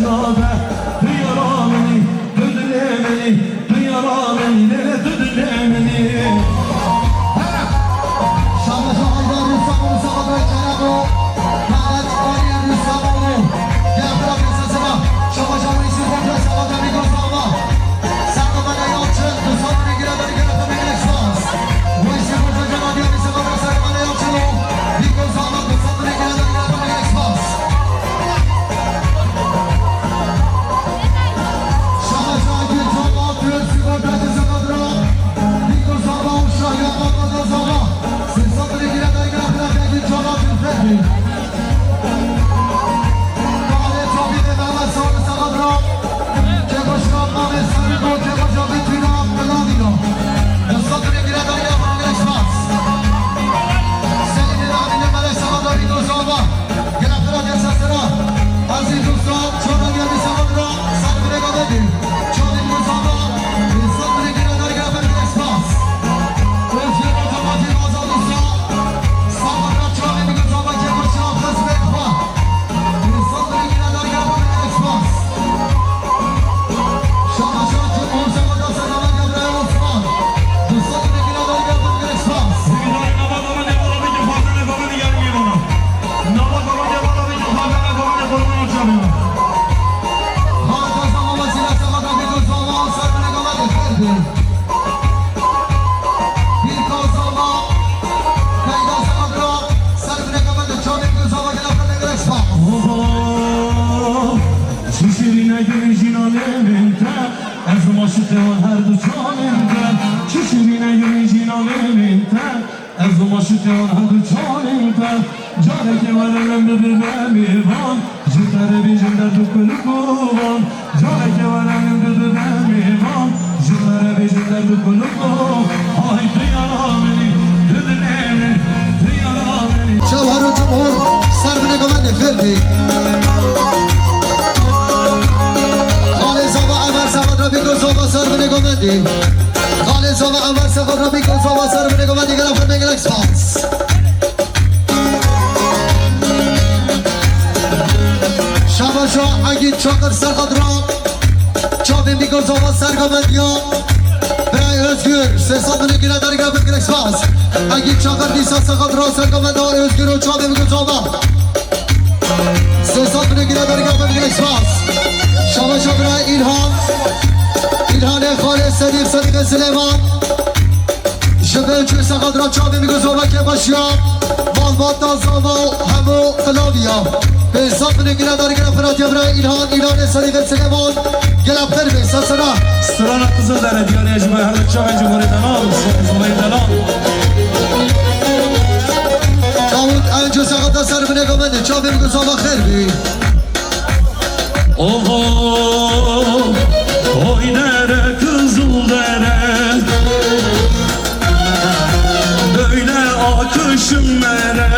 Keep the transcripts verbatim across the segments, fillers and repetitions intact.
Tabe, tu yara min î, tu dilê min î, tu yara min î, lê lê tu dilê min î. Şabaş Haydar Rüstamoğlu, Sabah Keremo, Mehmet Ali Rüstamoğlu, Gerafira Sesema, Şabaş Haydar Rüstamoğlu, Sabah Keremo, Serdar Yalçın, Rüstam Bilginer, Gerafira Bilginer, Spas. Weysi Hoca Cenab Yalçın, Serdar Yalçın, Bilginer, Spas. Gelafira dest sera. Ezîz dosta, çora geldi Sabadra, Sabri Gavedi. Çodin Mustafa, Sabri Gavedi, Gavedi, spas. Özgür Otomotiv Azad Usta, Sabadra, Çodin Mustafa, Kemal Şah, Kısmet Kva. Sabri Gavedi, Gavedi, spas. Çişirîne gülün jîna lê min te. Ez maşuqê wan her du çavên te, çi şirîne yûnî jîna lê min te. Ez maşuqê wan her du çavên te. Careke were min bibe mêvan, ji te re bêjim derd û kulikovan. Careke were min bibe mêvan, ji te re bêjim derd û kulikovan. Hay tu yara min î, tu dilê min î, tu yara min î. Cewher û Cumhur, ser binê govendê fêr bî. Xalê Zava Emer Sebat Rabî Gozova ser binê govendê. Xalê Zava Emer Sebat Rabî Gozova ser binê govendê. Gela fêr bê, gelek spas. Şabaşa Egîd Çakır Serxadra. Çavên bî Gozova ser govendiya. Birayê Özgür, sê sed binê gire dergire bin, gelek spas. Egîd Çakır dîsa Serxadra ser govenda Özgür û çavên bî Gozova. Sê sed binê gire dergire bin, gelek spas. Şabaşa birayê Îlhan. Îlhanê xalê Sedîq, Sedîqê Silêman. Ji bin çû Serxadra çavên bî Gozova kêbaşiya. Malbata zava û hemû qilaviya. Pênc sed binê gire dergire firatiya birayê Îlhan, Îlhanê Sedîqê Silêman. Gelek xêr bê, ser sera. Strana Qizildere diyarê ji me her çavên ji gorê delal, ji gorê delal. Davut Enco Serxadra ser binê govendê, çavên bî Gozova xêr bî. Oho, oy dere, Kızıl dere, böyle akışım nere?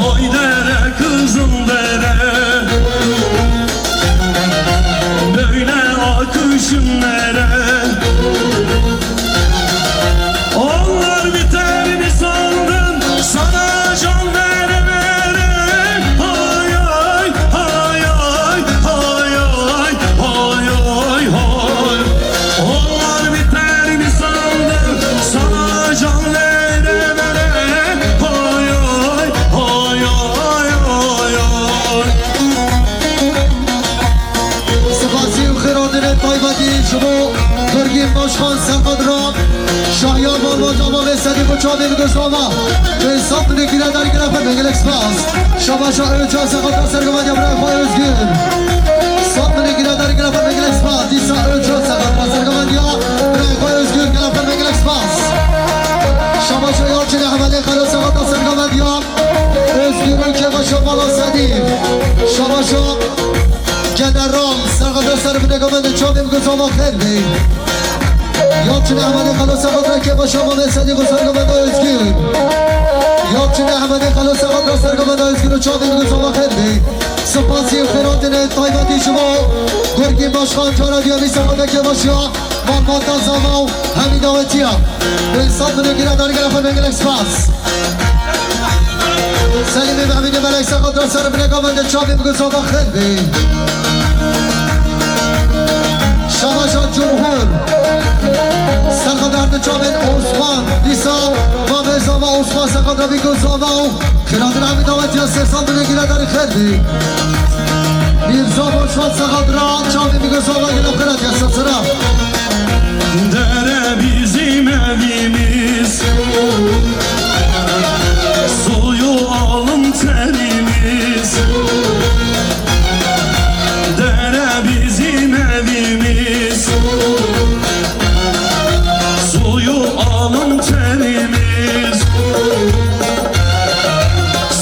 Oy dere, Kızıl dere, böyle akışım nere? Onlar biter mi sandın sana can vere vere? Hay hay, hay hay, hay hay, hay hay, hay. Onlar biter mi sandın sana can vere vere? Hay hay, hay hay, hay hay. Spasî û xêr hatinê taybetî ji bo Gurgîn Başkan Serqadra, Şahya Malbata Mavê Sedîq û çavên Gozova. Pênc sed binê gire dergire bin, gelek spas. Şabaşa Öcal Serqadra sergovendiya birayê xwe Özgür. Sed binê gire dergire bin, gelek spas. Dîsa Öcal Serqadra sergovendiya birayê xwe Özgür, gelek bin, gelek spas. Şabaşa Yalçin Ehmedê Xelo Serqadra sergovendiya Özgür û kêbaşa mala Sedîq. Şabaşa General, serxadra ser binê govendê, çavên Gozova xêr bê. Yalçin Ehmedê Xelo serxadra kêbaşa mala Sedîq û sergovenda Özgür. Yalçin Ehmedê Xelo serxadra sergovenda Özgür û çavên Gozova xêr bê. Spasî û xêr hatinê taybetî ji bo Gurgîn Başkan, cara diyemî serxadra kêbaşiya. Malbata zava û hemî dawetiya. Pênc sed binê gire dergire xwe, gelek spas. Selîmê Mehmîdê Melek Sexat ra ser binê gavên de çavê biguzava xêr bê. Şabaşa Cumhur. Serxedar de çavên Osman. Dîsa mavê zava Osman Sexat ra biguzava û xêratina hemî dawetiya sê sal binê gîredarî xêr bê. Mîrza Osman Sexat ra çavê biguzava gila xêratiya sesera. Dere bizim evimiz, suyu alın terimiz. Dere bizim evimiz, suyu alın terimiz.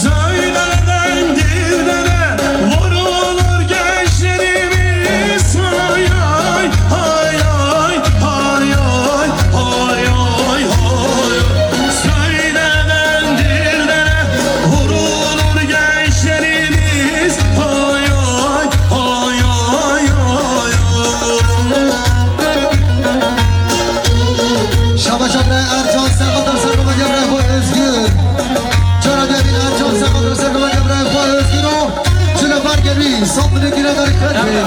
Söylenen dillere vurulur gençlerimiz. Hay hay, hay hay, hay hay, hay hay, hay. Söylenen dillere vurulur gençlerimiz. Hay hay, hay hay, hay hay. Şabaşa birayê Ercan Serxatar, serxatar birayê xwe Özgür. Cara diyabîn Ercan Serxatar, serxatar birayê xwe Özgür o. Çile bar gelî, saf binê gîredarî xêr bê.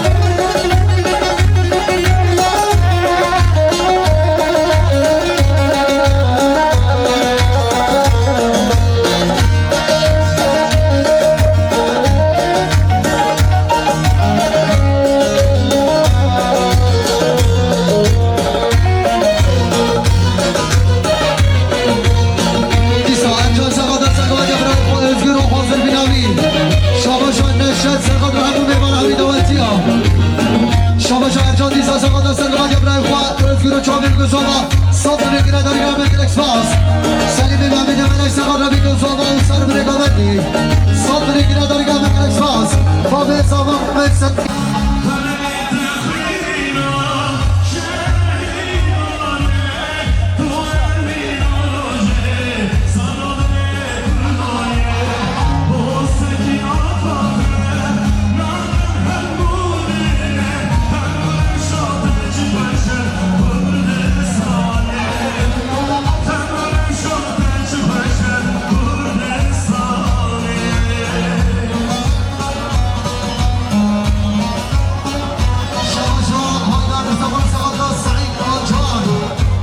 Dîsa Ercan Sexatar, serxwetiya birayê xwe Özgür û Fazil Binavî. Şabaşa Neşet Sexatar, hemû mêvan hemî dawetiya. Şabaşa Ercan Dîsa Sexatar, serxwetiya birayê xwe Özgür û çavên guzava. Saf binê gîredarî ra gelek spas. Selîmê Mehmîdê Melek Sexatar ra biguzava û ser binê gavên de. Saf binê gîredarî ra gelek spas. Bavê zava Mehmet Sek- Şabaşa Haydar Mustafa Sexatar, Seîd Acar.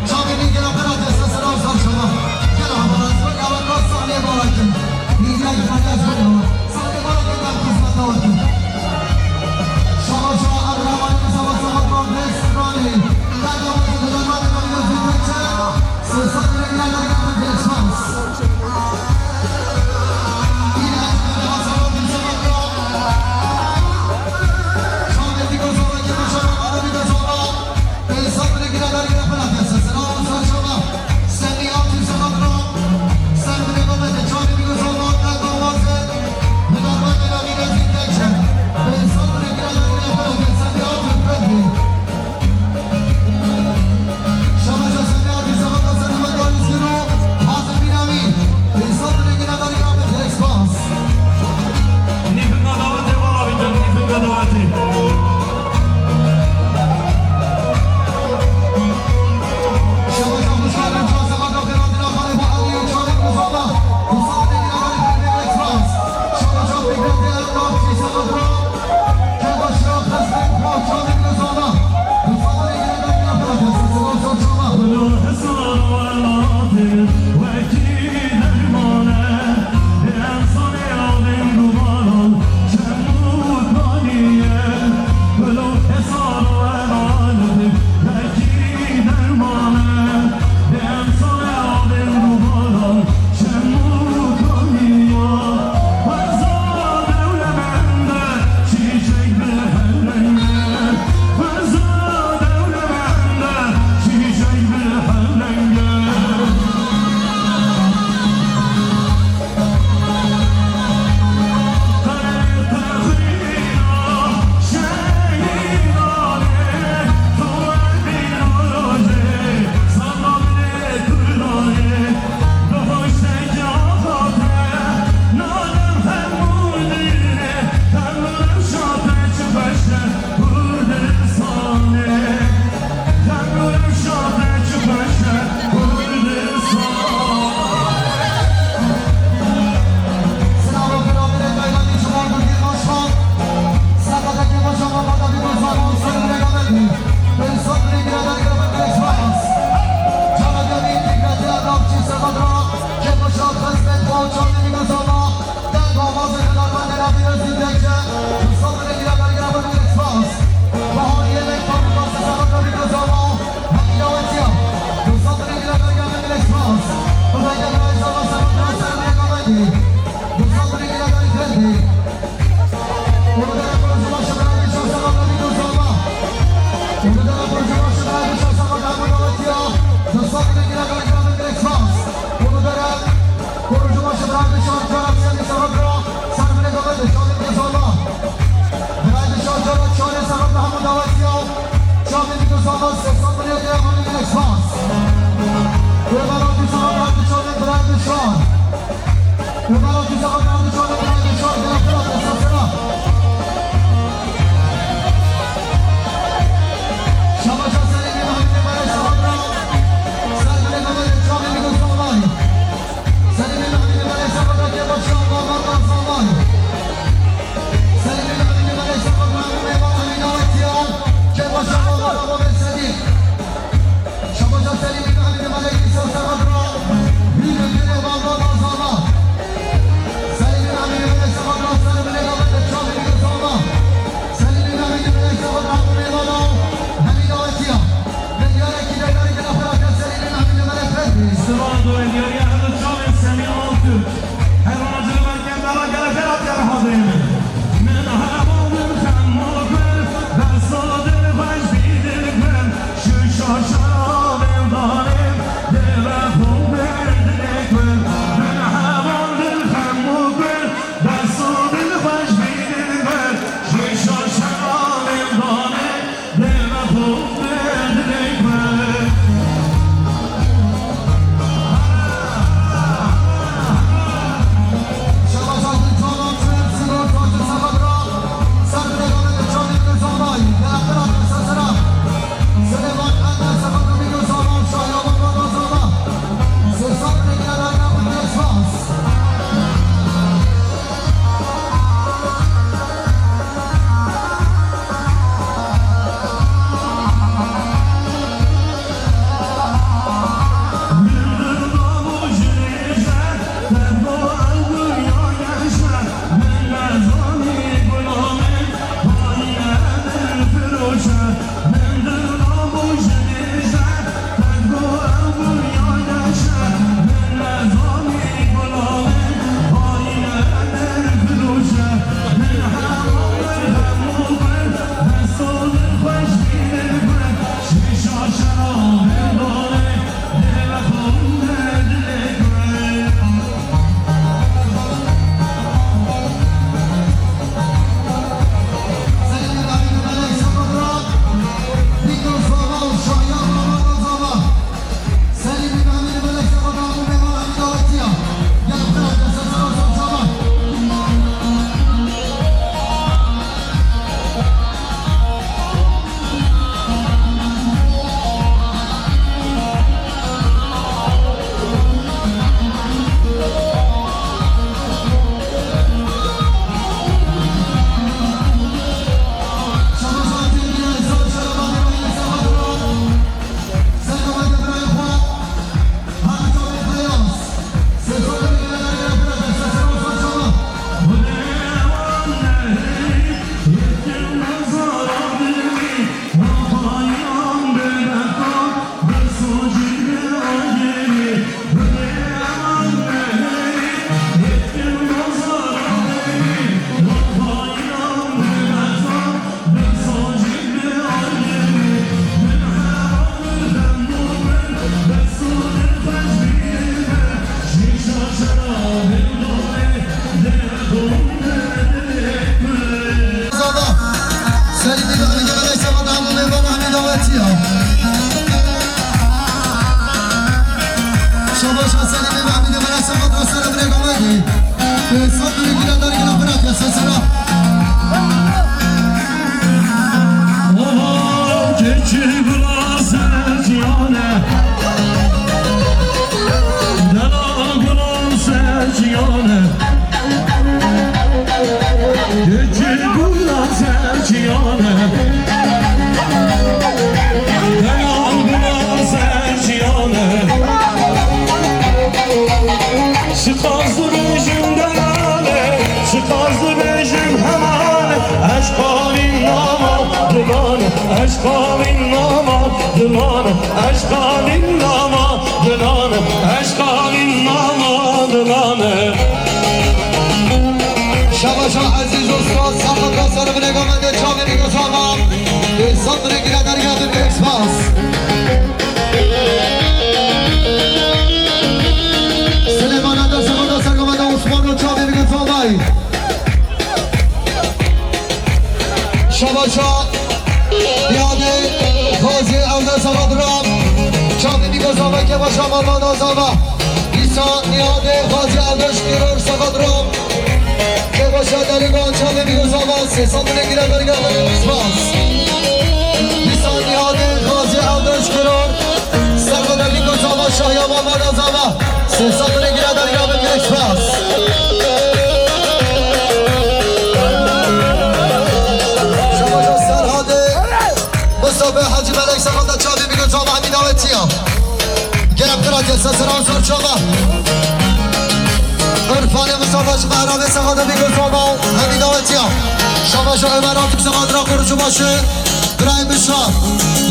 Çavê min gela xêratiya sesera û ser çava. Gela hemara ez wek eweka sahneyê barakin. Hîviya gela ez wek ewa. Sahneyê barakin, dem xizmeta we kin. Şabaşa Abdurrahman Mustafa Sexatar, Destranê. Derdamazê Dudamazê Dawî Özgür Gökçe. Sesat Yürekler Dergahı Geçmez. Dilane, eşqa min nama, dilane, eşqa min nama, dilane. Şabaşa ezîz ustaz, saxet ra ser binê gamendê çavê bî gozava. Êsan binê gire dergah bin, pêk spas. Silêmana dest xwe da ser gamendê Osman û çavê bî gozavay. Şabaşa Niyadê Xazî Ewde Sexadram. Çavê bî gozava, kêbaşa Malbata Zava. Dîsa Niyadê Xazî Ewde Şikiror Sexadram. Kêbaşa Deligan çavê bî gozava. Sê sed binê gire dergah bin, spas. Dîsa Niyadê Xazî Ewde Şikiror Sexadram bî gozava, Şahya Malbata Zava. Sê sed binê gire dergah bin, pêk spas. Şabaşa Serhadê Mustafa Hacı Melek Sexada çavê bî gozava, hemî dawetiya. Gelek qiratiya sesera zor çava. Irfanê Mustafa ji Mehravê Sexada bî gozava, hemî dawetiya. Şabaşa Ömer Atik Sexadra, qurûçu başı. Birayê Bişar.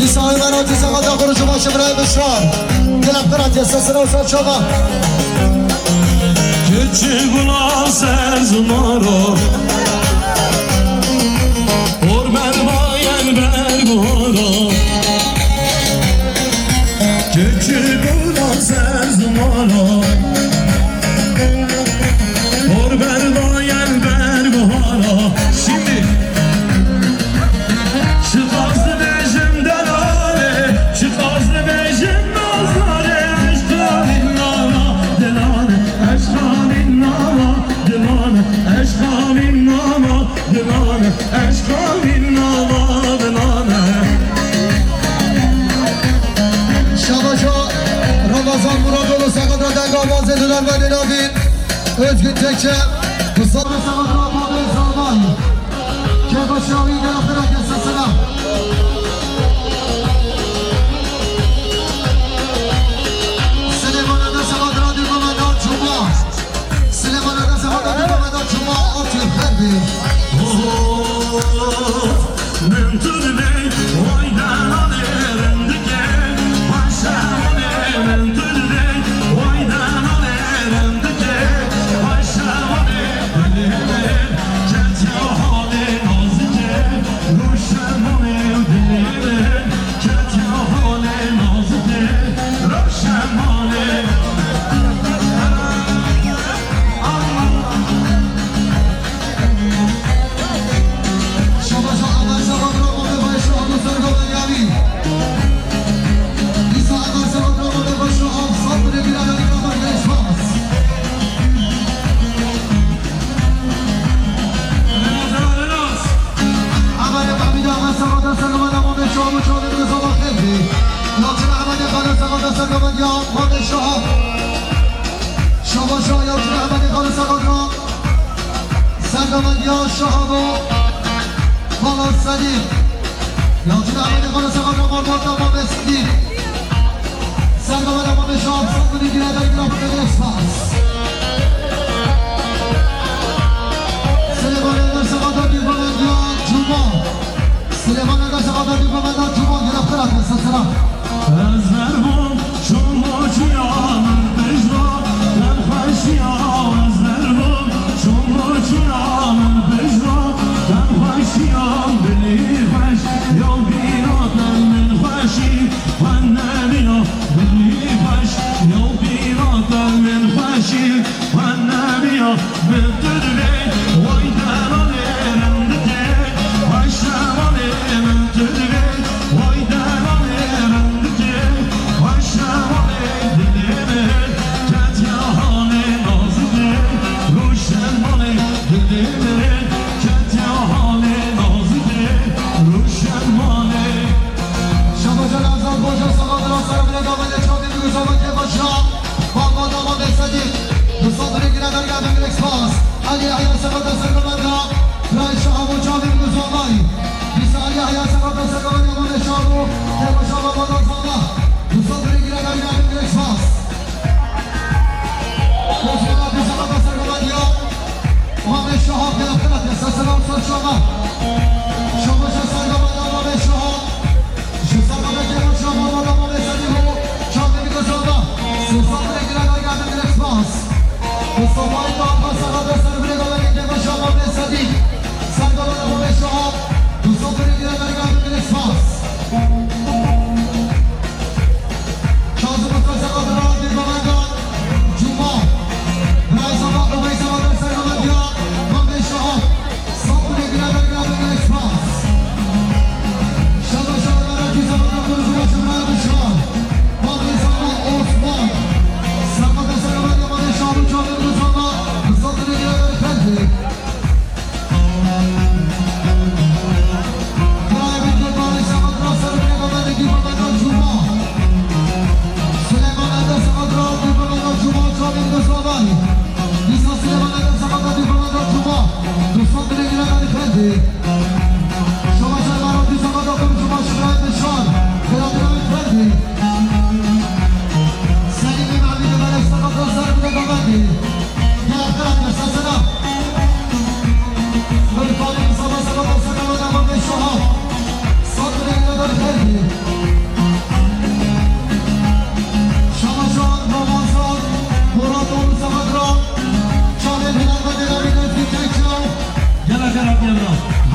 Dîsa Ömer Atik Sexada, qurûçu başı Birayê Bişar. Gelek qiratiya sesera û ser çava. Keçi gula ser zumaro. Hor berbayel bergora. Keçi gula ser zumaro. Hor berbayel bergora. Şimdi. Çiqas dibêjim delale, çiqas dibêjim nazale, eşqa min nama dilane, eşqa min nama dilane, eşqa min nama dilane, eşqa min nama dilane. Şabaşa Ramazan Muradoğlu, Sexada denga mazê Dönermenê Navîn, Özgün Tekçe, Mustafa Sexada Muhammed Zalman. Kêbaşa wî gelek qiratiya sesera. Silêmana dest xwe da dî Mehmeda Cuma. Silêmana dest xwe da dî Mehmeda Cuma, Atî Xerbî. Min tu dibê, way delale rindikê, paşewanê min tu dibê, way delale rindikê, paşewanê. Dilê min ketiya halê nazikê, roşemanê û dilê min ketiya halê nazikê, roşemanê. Şabaşa Ahmet Şaban, bravo, ve başla, Abu Serkan Yavi. İsa Ahmet Şaban, bravo, ve başla, Abu Sabri, bir adam, bir adam, beş pas. Ahmet Mahmud, Ahmet Şaban, Serkan, Ahmet Şaban, Şaban, bir zaman geldi. Yalçın Ahmet, Ahmet Şaban, Serkan, ya, Ahmet Şaban. Şabaşa, Yalçın Ahmet, Ahmet Şaban. Sergamediya Şahabo, Palas Sedîq. Yalçın Ahmedê Xalê Sexadra, Marmarta Mamê Sedîq. Sergamediya Mamê Şahab, Sexadrî Gireder Graf Bedê Spas. Silêmanê Eder Sexadra, Dîrgamediya Cuma. Silêmanê Eder Sexadra, Dîrgamediya Cuma, Graf Graf Sesera. Ez ver bûm, çûm û çûya min pêş da, dem xweşiya. Ez ver bûm, çûm û çûya min pêş da, dem xweşiya. Dilî xweş, ya bîra te min xweşî, xwe nebîna. Dilî xweş, ya bîra te min xweşî. Xwe nebiya min tu dibê, way delalê rindikê, way şevalê min tu dibê, way delalê rindikê, way şevalê dilê min, ketiya halê nazikê, rûşen malê dilê min, ketiya halê nazikê, rûşen malê.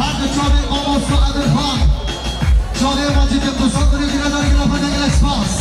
Her di çavê mamosta Emirxan. Çavê Macîd Yildiz, sandinê girêdayî, gelek spas.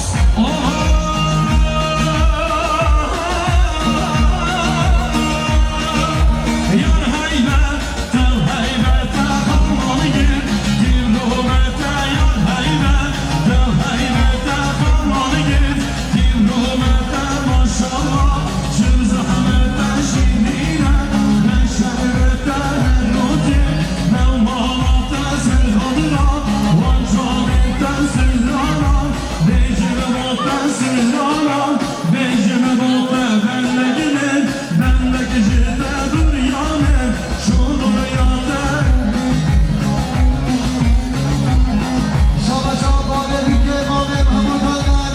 Şaba şaba bavê bikê mamê Mehmûd Önder.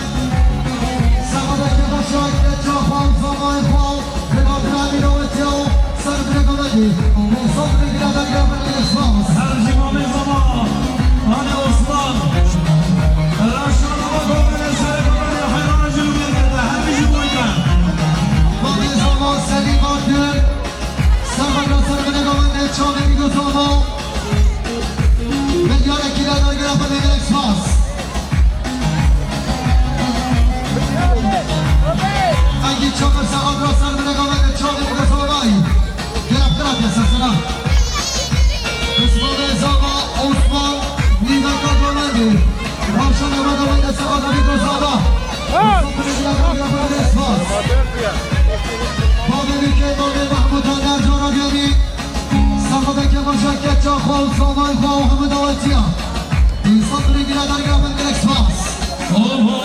Sexadeke xweşa, keça xwe û zamayê xwe û binavdira mînawetiya û ser binê Gamedî. Mensaf binê girêdayî, gelek spas. Her jî mamê zava, Anê Osman. Raşa nava Gamedê ser Gamedê heyran jî bû, her jî bû. Mamê zava Selîm Akgül. Sexadra ser binê Gamedê, çavê bî gozava. Milyarek girêdayî, gelek spas. Engî Çakır, Sexadra ser binê Gamedê, çavê bî gozava. Gelek girêdayî, sersera. Osman Zava, Osman, nîveka Gamedê. Raşa nava Gamedê, Sexadra bî gozava. Sexadra bî gozava, gelek spas. Bavê bikê mamê Mehmûd Önder, cara duyemî. Sexadeke xweşa, keça xwe û zamayê xwe û hemû dawetiya. Însan binê girêdayî, gelek spas. Oho,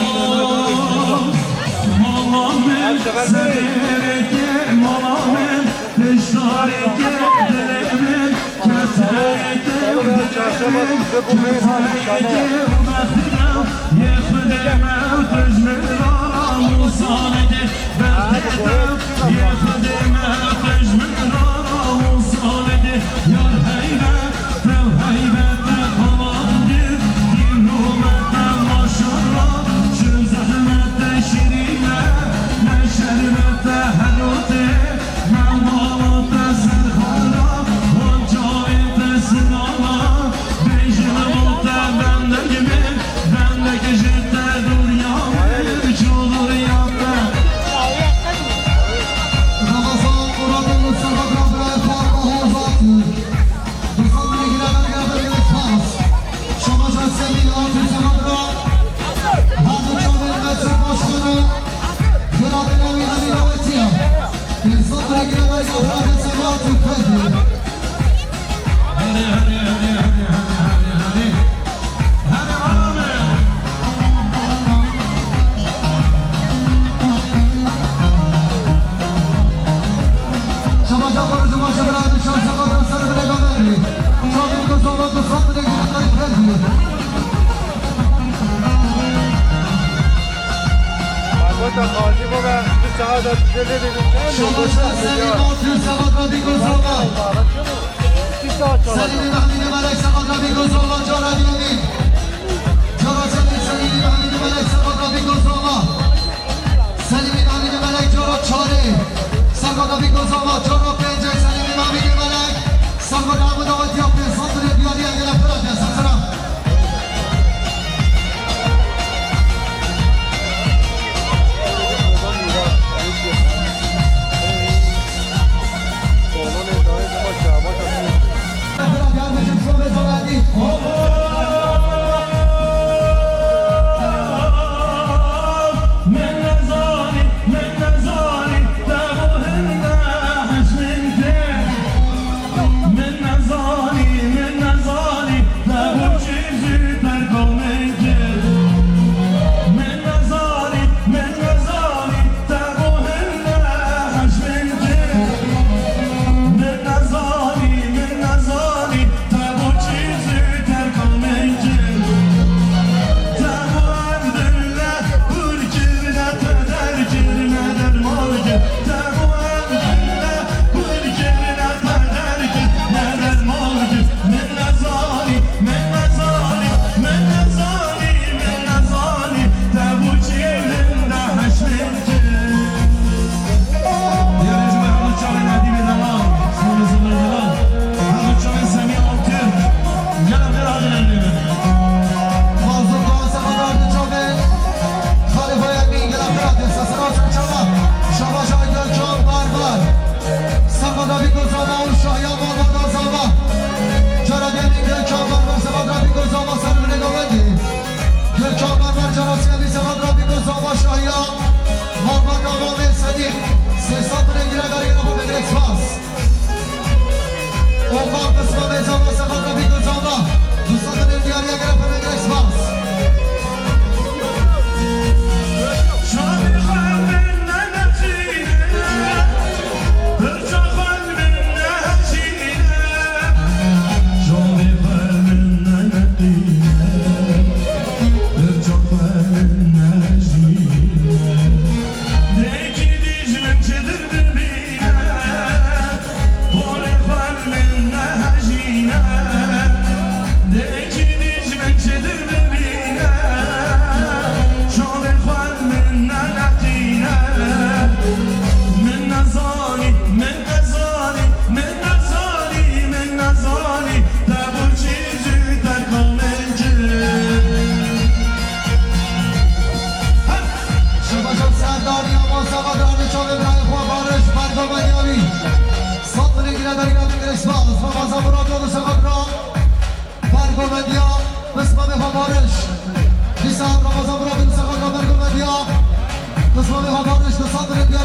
mala min, serêreke mala min, piştareke dilê min, ketereke dilê min, ketereke û bextê min, yê Xwedê me û tu ji min re, Ramûsaneke. Bendek ji te dûriya min, çû dûriya te. Ramazan Muradoglu, Sexadra birayê xwe Baho Zat. Bi xwe binê girêdayî, gelek spas. Şamaca Semî Altun, Sexadra. Her du çavên Mesut Başkanı. Girêdayî wî hemî dawetiya. Însan binê girêdayî, Sexadra Semî Altun, Fedî. Hadi, hadi, hadi, hadi, hadi, hadi, hadi. Hadi, hadi. Şabaja xwe ji baş e, birayê min, şansa xwe da ser binê Gamedê. Çavê min ku zava, tu sed binê Gamedê. Bota Xalî baba, tu sağa da tu deli dedin. Şabaja Selîm Altun, Sexadra bî gozava. Selîmî Mehmîdê Melek, Sexadra bî gozava, cara duyemî. Cara çendê Selîmî Mehmîdê Melek, Sexadra bî gozava. Selîmî Mehmîdê Melek, cara çarê. Sexadra bî gozava, cara pêncê Selîmî Mehmîdê Melek. Sexadra hemû dawetiya pê sed binê diyarî, gelek pira te, sersera.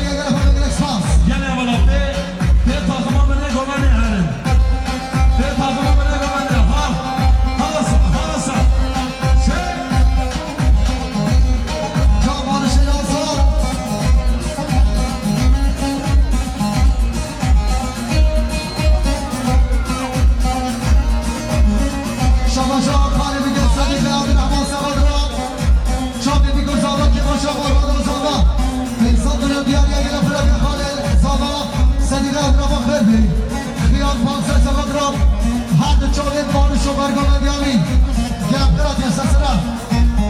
Gelek spas. Gelek wela pê, pê takıma min re govene herin. Pê takıma min re govene. Ha, ha, ha, ha. Şey. Can barışın olsun. Şabaşa Xalid Gelsani ve Abdurrahman Sabadra. Çavê bîko zava, kêfa şafa, rado zava. Pênc sed milyon diyar ya gele pira bir Xalid zava. Sedî ve etrafa xêr bê. Xiyan panc sed Sabadra. Her di çavê barış û bergavendiyamî. Gel pira diye sesine.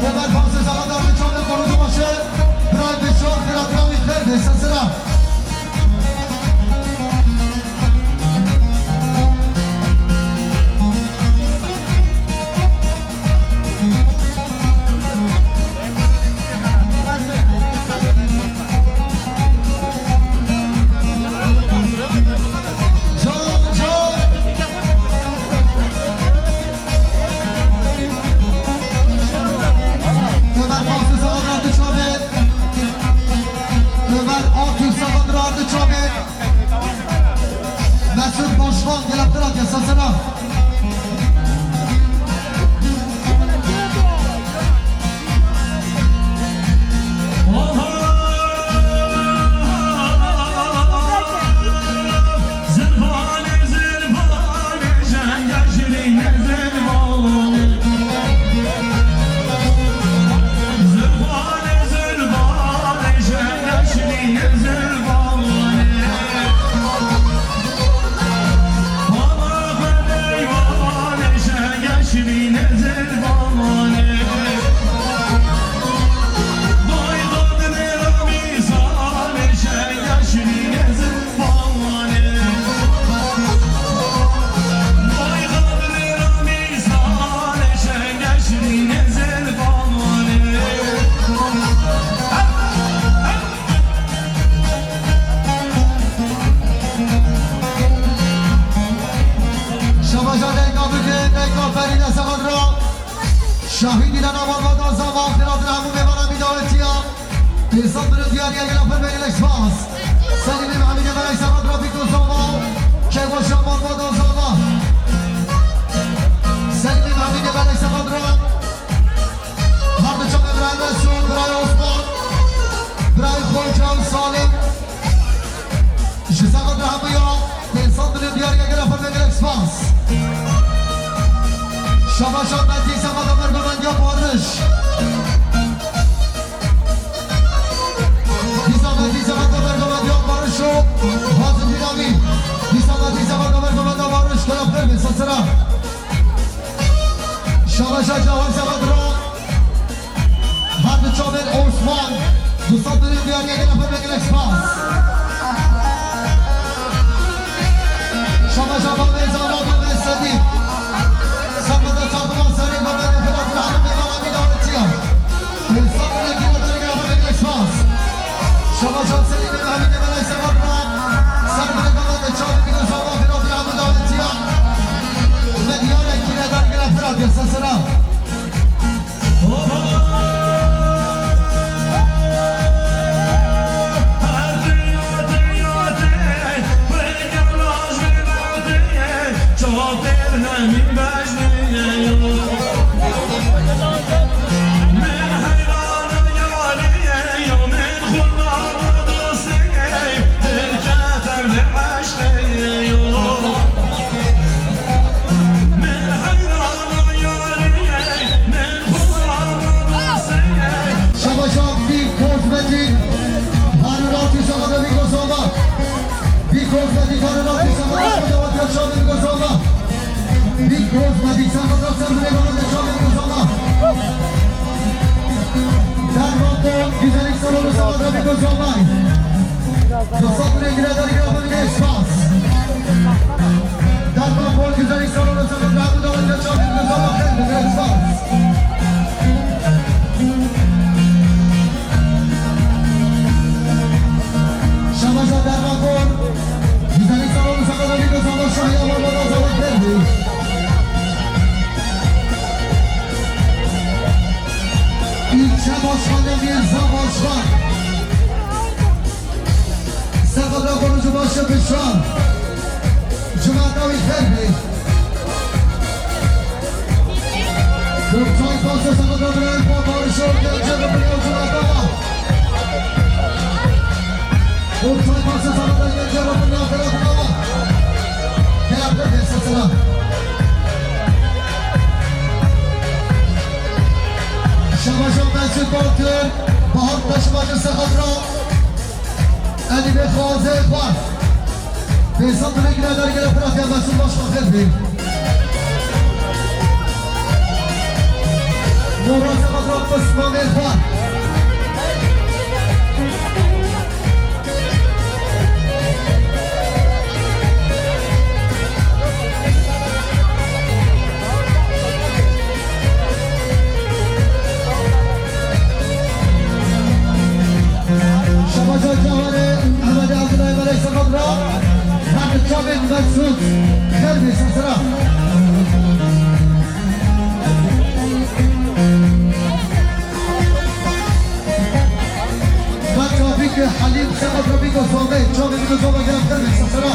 Ömer Fazıl Zagadar ve Çağrı Korucu başı, Brian Beşar, Fırat Rami, Ferdi Sesina. Can, can. Ömer Mahsus Ağadır Çabe. Ömer Mahsus Ağadır Çabe. Mesut Başkan, gel Abdullah, gel sesine. Şabaşa deka bike, deka Ferîde Sebat ra. Şahîdî lena malbata zava, xêratina hemû mêvana mî dawetiya. Pênc sed milyon diyar ya gela pir belek spas. Selîmê Mehmîdê belek Sebat ra bîko zava. Keyfa şaban malbata zava. Selîmê Mehmîdê belek Sebat ra. Her di çavê birayê Mesûd, birayê Osman, birayê Xoca û Salim. Ji Sebat re hemiya pênc sed milyon diyar ya gela pir gelek spas. Şabaşa Metî Sebat Ömer Gomendiya Barış. Dîsa Metî Sebat Ömer Gomendiya Barış û Hazim Dînamî. Dîsa Metî Sebat Ömer Gomendiya Barış, gela pir bin sesira. Şabaşa Cahar Sebat ra. Her di çavên Osman, du sed milyon diyar ya gela pir gelek spas. Şabaşa Babê Zara, Babê Sedî. Semeda çarpıma serê Babê Referat Rahmet Bey Bala Mîna Etiya. Pênc sed milyon diyar ya gela pir gelek spas. Şabaşa Selîmê Mehmîdê Belay Sebat ra. Ser bile Babê Çavê Bîna Zara Referat Rahmet Bey Etiya. Ve diyar ya gela pir gelek spas. Şabaşa bir kozmetik, Harun Altı Şabaşa bir kozmetik, bir kozmetik, Harun Altı Şabaşa bir kozmetik. Big Boss Magic Samba Dawson Brego Road Show Big Boss Samba. Derman Bol Güzellik Salonu Samba Big Boss Samba. Sosok Brego Road Show Big Boss. Derman Bol Güzellik Salonu Samba Brego Road Show Big Boss Samba. Big Boss. Şabaşa Derman Bol. Güzellik Salonu Samba Big Boss Samba. Şahya Bol Bol Samba. İlçe Başkanı Mirza Başkan. Ji baş e Bişar. Cumata wî xêr bê. Kurtay Paşa Saxabra Birayê Xwe, Barişo Gence ve Birayê Cumata. Kurtay Paşa Saxabra Gence ve Birayê Cumata. Gel, gel, sesine. Şabaş Mesut Batur, Bahar Taşmacı Saxabra. Elî bê xwazê xwe. Bêsan dilê gile dergire piratiya Mesûd baş xwe xêr bê. Mora Sebat Rab Osmanê xwe. Şabaşa Cahanê Ehmedê Abdulay Melek Sebat Rab, Hemid Çavên Mesûd, Xêr bê sesera. Ve Tofîk Helîm Sebat Rab Bîko Zomê, Çavên Bîko Zomê gel xêr bê sesera.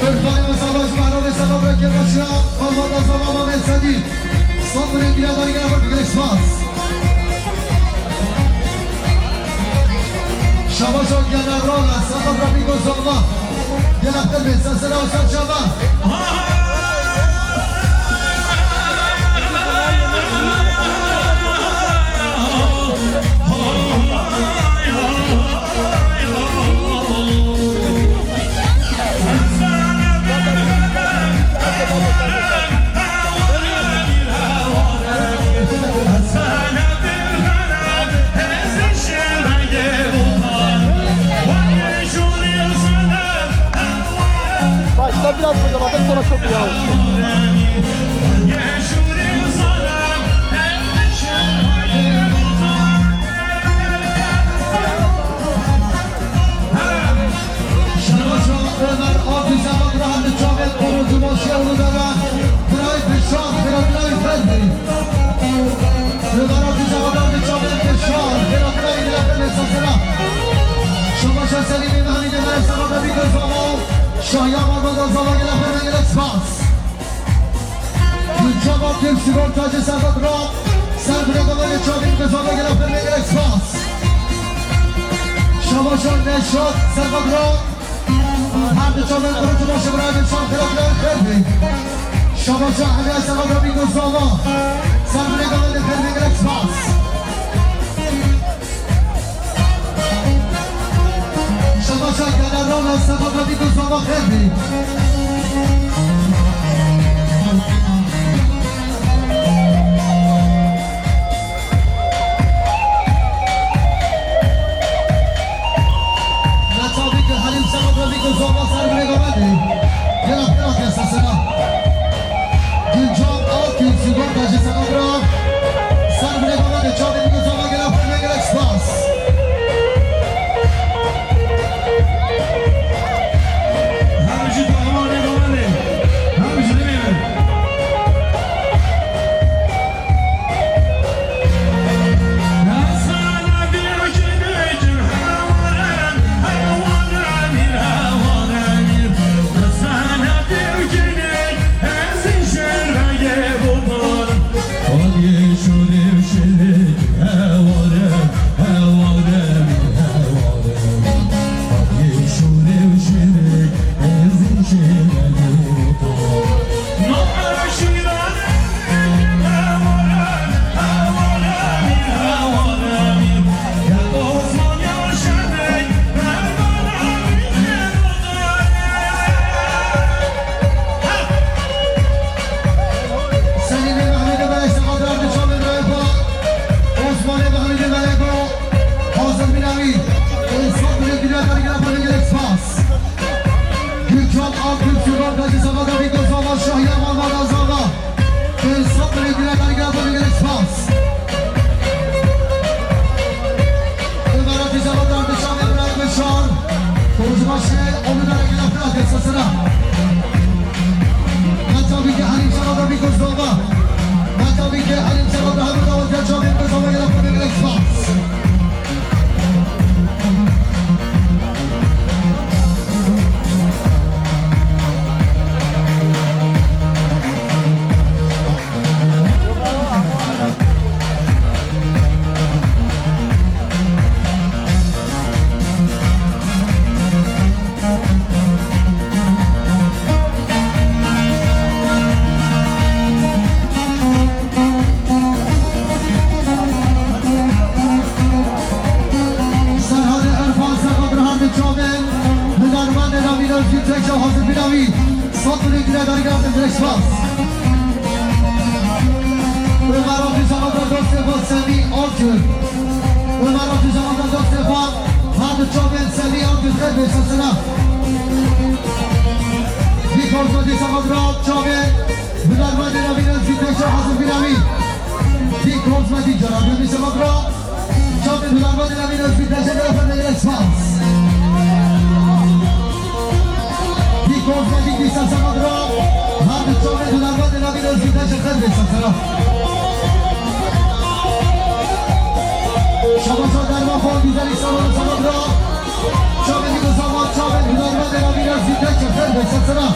Irfanê Mesala ji Mehrabê Sebat Rab Kêmaşiya, Mamada Zomê Sedî. Sandinê gile dergire xwe bigire spas. Şabaşa generala, Sebat Rab Bîko Zomê. Gel xêr bê sesera û ser çava. Başta biraz burada bakın, sonra çok iyi olur. Şabaşa Ömer Akgüzel Abdurrahman Çavên Korucu Başya Uludere. Biray Bişar, Biray Ferdi. Ömer Akgüzel Abdurrahman Çavên Bişar, Biray Ferdi sesera. Şabaşa Selimê Mehmîdê Mere Sebat Rab Bîko Zomê. Şahya Mamada Zomê gel xêr bê gel spas. Cevap Türk Sigortacı Sebat Rab. Ser bile de böyle Çavên Bîko Zomê gel xêr bê gel spas. Şabaşa Neşat Sebat Rab. Her di çavên kurucu başı bırakın şan kıratlar verdi. Şabaşa Hülya Sebat Rab Bîko Zomê. Sen bile de böyle verdi gel spas. Şabaşa generala Sebat Rab Bîko Zomê xêr bê. Neçavî ki Helîm Sebat Rab Bîko Zomê ser bile de verdi. Gel gel gel sesena. Gülcan Akgül Sigortacı Sebat Rab. Ser bile de verdi. Çavên Bîko Zomê gel gel gel spas. Spas. Ömer Abdülsamad ve dostê xwe Semî Altun. Ömer Abdülsamad ve dostê xwe, her du çavên Semî Altun xêr bê sesina. Dî kozma dî Samad ra çavên hunermendê navîn Özgür Tekçe hazır bir navî. Dî kozma dî cenabê dî Samad ra. Çavên hunermendê navîn Özgür Tekçe, gelek xêr bê, gelek spas. Dî kozma dî dîsa Samad ra, her du çavên hunermendê navîn Özgür Tekçe xêr bê sesina. Şabaşa derma xwe güzel insanlar Samad ra. Çavên dî kozma, çavên hunermendê navîn Özgür Tekçe xêr bê sesina.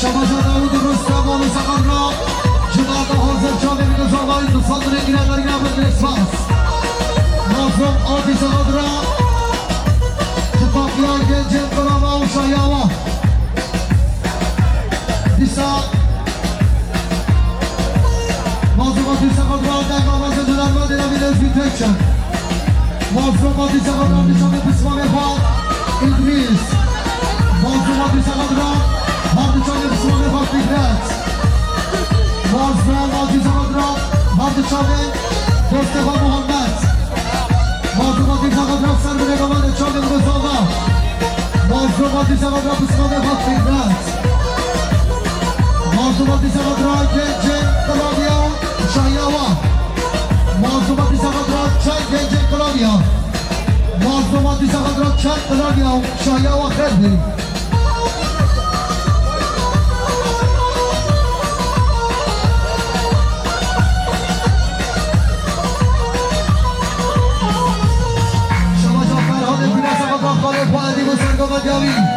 Şabaşa Dawud Rustem, oğlu Sakarra, Cuma'da hazır çavê bir zamanı sanırı yine dergâ bir spas. Mazlum Adi Sakarra, Tifakya Gencin Krava Uşa Yava. Dîsa Mazlûma dîsa xwe dira dema mezin hunermendê navîn Özgür Tekçe. Mazlûma dîsa xwe dira dîsa bi pismamê xwe Îdrîs. Mazlûma dîsa xwe dira her du çavê pismamê xwe Fikret. Mazlûma dîsa xwe dira her du çavê dostê xwe Muhammed. Mazlûma dîsa xwe dira ser binê Muhammed çavê bi zava. Mazlûma dîsa xwe dira pismamê xwe Fikret. Mazlûma dîsa xwe dira gencên Klavya Şayawa. Mazlûma dîsa xwe dira çend gencên Klavya. Mazlûma dîsa xwe dira çend Klavya Şayawa xêr bê. Şabaşa Ferhanê Gülasa xwe dira xalê xwe Edî bi sergama diyawî.